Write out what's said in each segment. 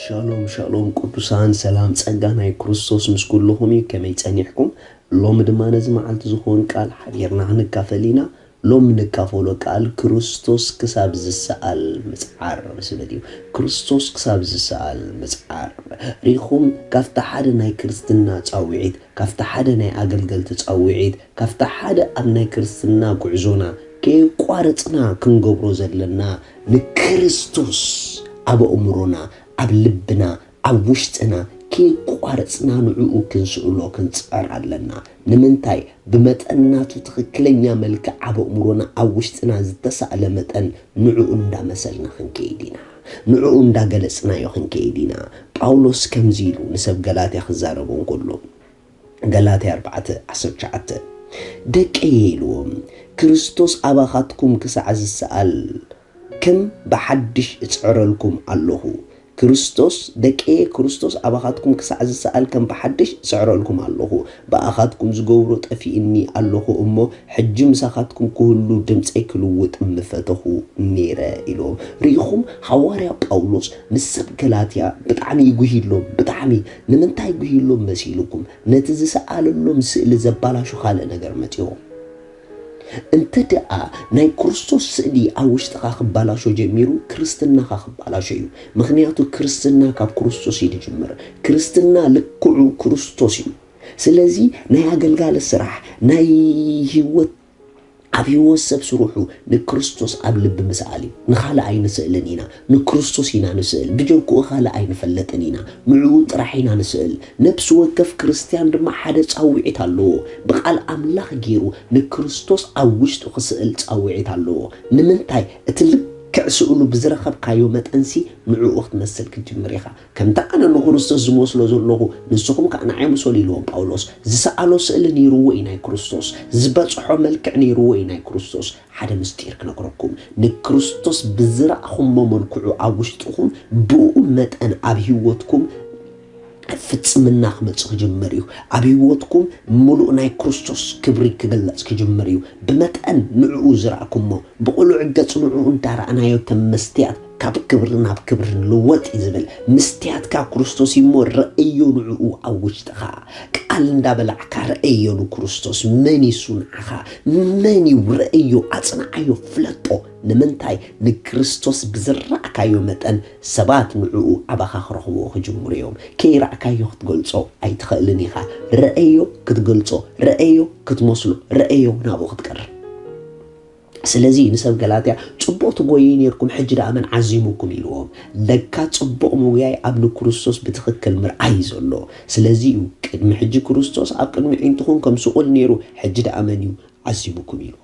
ሻሎም ሻሎም ቅዱሳን፣ ሰላም ጸጋ ናይ ክርስቶስ ምስ ኩልኹም እዩ። ከመይ ጸኒሕኩም? ሎሚ ድማ ነዚ መዓልቲ ዝኾን ቃል ሓቢርና ክንካፈል ኢና። ሎሚ ንካፈሎ ቃል ክርስቶስ ክሳብ ዝሰኣል ምጽዓር ዝብል እዩ። ክርስቶስ ክሳብ ዝሰኣል ምጽዓር። ሪኹም ካብቲ ሓደ ናይ ክርስትና ጻውዒት፣ ካብቲ ሓደ ናይ ኣገልገልቲ ጻውዒት፣ ካብቲ ሓደ ኣብ ናይ ክርስትና ጉዕዞና ከየቋረጽና ክንገብሮ ዘለና ንክርስቶስ ኣብ ኣእምሮና፣ ኣብ ልብና፣ ኣብ ውሽጥና ከየቋረጽና ንዕኡ ክንስእሎ ክንጽዕር ኣለና። ንምንታይ? ብመጠን ናቱ ትኽክለኛ መልክዕ ኣብ ኣእምሮና ኣብ ውሽጥና ዝተሳእለ መጠን ንዕኡ እንዳመሰልና ክንከይድ ኢና። ንዕኡ እንዳገለጽናዮ ክንከይድ ኢና። ጳውሎስ ከምዚ ኢሉ ንሰብ ገላትያ ክዛረቦ እንከሎ፣ ገላትያ ኣርባዕተ ዓሰርተ ትሽዓተ፣ ደቀየ ኢልዎም፣ ክርስቶስ ኣባኻትኩም ክሳዕ ዝሰኣል ከም ብሓድሽ እጽዕረልኩም ኣለኹ። ክርስቶስ፣ ደቀየ፣ ክርስቶስ ኣባኻትኩም ክሳዕ ዝሰኣል ከም ብሓድሽ እጽዕረልኩም ኣለኹ። ብኣኻትኩም ዝገብሮ ጠፊእኒ ኣለኹ እሞ፣ ሕጂ ምሳኻትኩም ክህሉ ድምጸይ ክልውጥ ምፈተኹ ነይረ ኢልዎም። ርኢኹም፣ ሃዋርያ ጳውሎስ ምስ ሰብ ገላትያ ብጣዕሚ ይጉሂሎም፣ ብጣዕሚ። ንምንታይ ጉሂሎም መሲልኩም? ነቲ ዝሰኣለሎም ስእሊ ዘባላሹ ካልእ ነገር መጺዎም። እንተ ደኣ ናይ ክርስቶስ ስእሊ ኣብ ውሽጥኻ ክባላሾ ጀሚሩ፣ ክርስትናኻ ክባላሾ እዩ። ምኽንያቱ ክርስትና ካብ ክርስቶስ እዩ ዝጅምር። ክርስትና ልክዑ ክርስቶስ እዩ። ስለዚ ናይ ኣገልጋሊ ስራሕ፣ ናይ ህይወት፣ ኣብ ህይወት ሰብ ስርሑ ንክርስቶስ ኣብ ልቢ ምስኣል እዩ። ንኻልእ ኣይንስእልን ኢና፣ ንክርስቶስ ኢና ንስእል። ብጀክኡ ኻልእ ኣይንፈልጥን ኢና፣ ንዕኡ ጥራሕ ኢና ንስእል። ነፍሲ ወከፍ ክርስትያን ድማ ሓደ ጻውዒት ኣለዎ። ብቓል ኣምላኽ ገይሩ ንክርስቶስ ኣብ ውሽጡ ክስእል ጻውዒት ኣለዎ። ንምንታይ? እቲ ልክዕ ስእሉ ብዝረኸብካዮ መጠንሲ ንዕኡ ክትመስል ክትጅምር ኢኻ። ከምቲ ኣነ ንክርስቶስ ዝመስሎ ዘለኹ፣ ንስኹም ከኣ ንዓይ ምሰሉ ኢልዎም ጳውሎስ። ዝሰኣሎ ስእሊ ነይርዎ እዩ ናይ ክርስቶስ። ዝበጽሖ መልክዕ ነይርዎ እዩ ናይ ክርስቶስ። ሓደ ምስጢር ክነግረኩም። ንክርስቶስ ብዝረኣኹሞ መልክዑ ኣብ ውሽጥኹም፣ ብኡ መጠን ኣብ ህይወትኩም ፍጽምና ክመጽእ ክጅምር እዩ። ኣብ ህይወትኩም ምሉእ ናይ ክርስቶስ ክብሪ ክግለጽ ክጅምር እዩ። ብመጠን ንዕኡ ዝረኣኩሞ፣ ብቕሉዕ ገጽ ንዕኡ እንዳረኣናዮ ከም መስትያት ካብ ክብሪ ናብ ክብሪ ንልወጥ እዩ ዝብል። መስትያትካ ክርስቶስ እዩ እሞ ረኣዮ ንዕኡ ኣብ ውሽጥኻ። ቃል እንዳበላዕካ ረኣዮ ንክርስቶስ። መን እዩ እሱ ንዓኻ? መን እዩ? ረኣዮ፣ ኣጽንዓዮ፣ ፍለጦ። ንምንታይ? ንክርስቶስ ብዝረኣካዮ መጠን ሰባት ንዕኡ ኣባኻ ክረኽብዎ ክጅምሩ እዮም። ከይረኣካዮ ክትገልጾ ኣይትኽእልን ኢኻ። ረኣዮ ክትገልጾ፣ ረኣዮ ክትመስሎ፣ ረኣዮ ናብኡ ክትቀርብ። ስለዚ ንሰብ ገላትያ፣ "ጽቡቕ ትጎዩ ነይርኩም፣ ሕጂ ደኣ መን ዓዚሙኩም?" ኢልዎም። ለካ ጽቡቕ ምጉያይ ኣብ ንክርስቶስ ብትኽክል ምርኣይ እዩ ዘሎ። ስለዚ እዩ ቅድሚ ሕጂ ክርስቶስ ኣብ ቅድሚ ኣዒንትኹም ከም ስቑል ነይሩ፣ ሕጂ ደኣ መን እዩ ዓዚሙኩም? ኢሉ።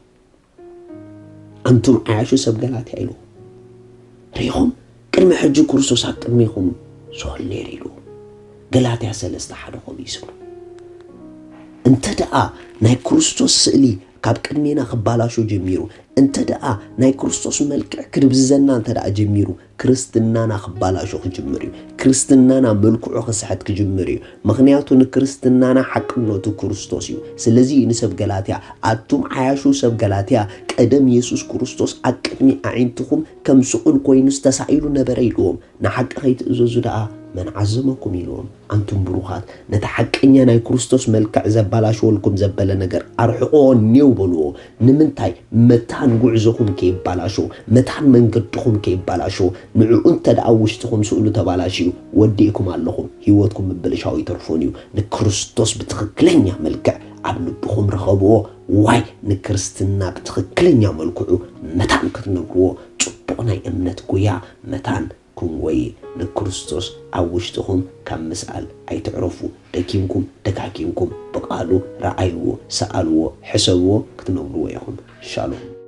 ኣንቱም ዓያሹ ሰብ ገላትያ ኢሉ። ርኢኹም? ቅድሚ ሕጂ ክርስቶስ ኣብ ቅድሜኹም ስቑል ነይሩ ኢሉ። ገላትያ ሰለስተ ሓደ ከምኡ እዩ ዝብሎ። እንተ ደኣ ናይ ክርስቶስ ስእሊ ካብ ቅድሜና ክባላሾ ጀሚሩ፣ እንተ ደኣ ናይ ክርስቶስ መልክዕ ክድብዝዘና እንተ ደኣ ጀሚሩ፣ ክርስትናና ክባላሾ ክጅምር እዩ። ክርስትናና መልክዑ ክስሕት ክጅምር እዩ። ምኽንያቱ ንክርስትናና ሓቅነቱ ክርስቶስ እዩ። ስለዚ እዩ ንሰብ ገላትያ፣ "ኣቱም ዓያሹ ሰብ ገላትያ፣ ቀደም የሱስ ክርስቶስ ኣብ ቅድሚ ኣዒንትኹም ከም ስቑል ኮይኑ ዝተሳኢሉ ነበረ" ኢልዎም። "ንሓቂ ከይትእዘዙ ደኣ መን ዓዘመኩም?" ኢልዎም። ኣንቱም ብሩኻት፣ ነቲ ሓቀኛ ናይ ክርስቶስ መልክዕ ዘባላሽወልኩም ዘበለ ነገር ኣርሕቕዎ፣ ኔው በልዎ። ንምንታይ? መታን ጉዕዞኹም ከይባላሾ፣ መታን መንገድኹም ከይባላሾ። ንዕኡ እንተ ደኣ ኣብ ውሽጥኹም ስእሉ ተባላሽዩ፣ ወዲእኩም ኣለኹም። ህይወትኩም ምብልሻው ኣይተርፎን እዩ። ንክርስቶስ ብትኽክለኛ መልክዕ ኣብ ልብኹም ርኸብዎ። ዋይ፣ ንክርስትና ብትኽክለኛ መልክዑ መታን ክትነብርዎ፣ ጽቡቕ ናይ እምነት ጉያ መታን ክንጎይ። ንክርስቶስ ኣብ ውሽጥኹም ካብ ምስኣል ኣይትዕረፉ። ደኪምኩም ደጋጊምኩም ብቓሉ ረኣይዎ፣ ሰኣልዎ፣ ሕሰብዎ፣ ክትነብርዎ ኢኹም። ሻሎም።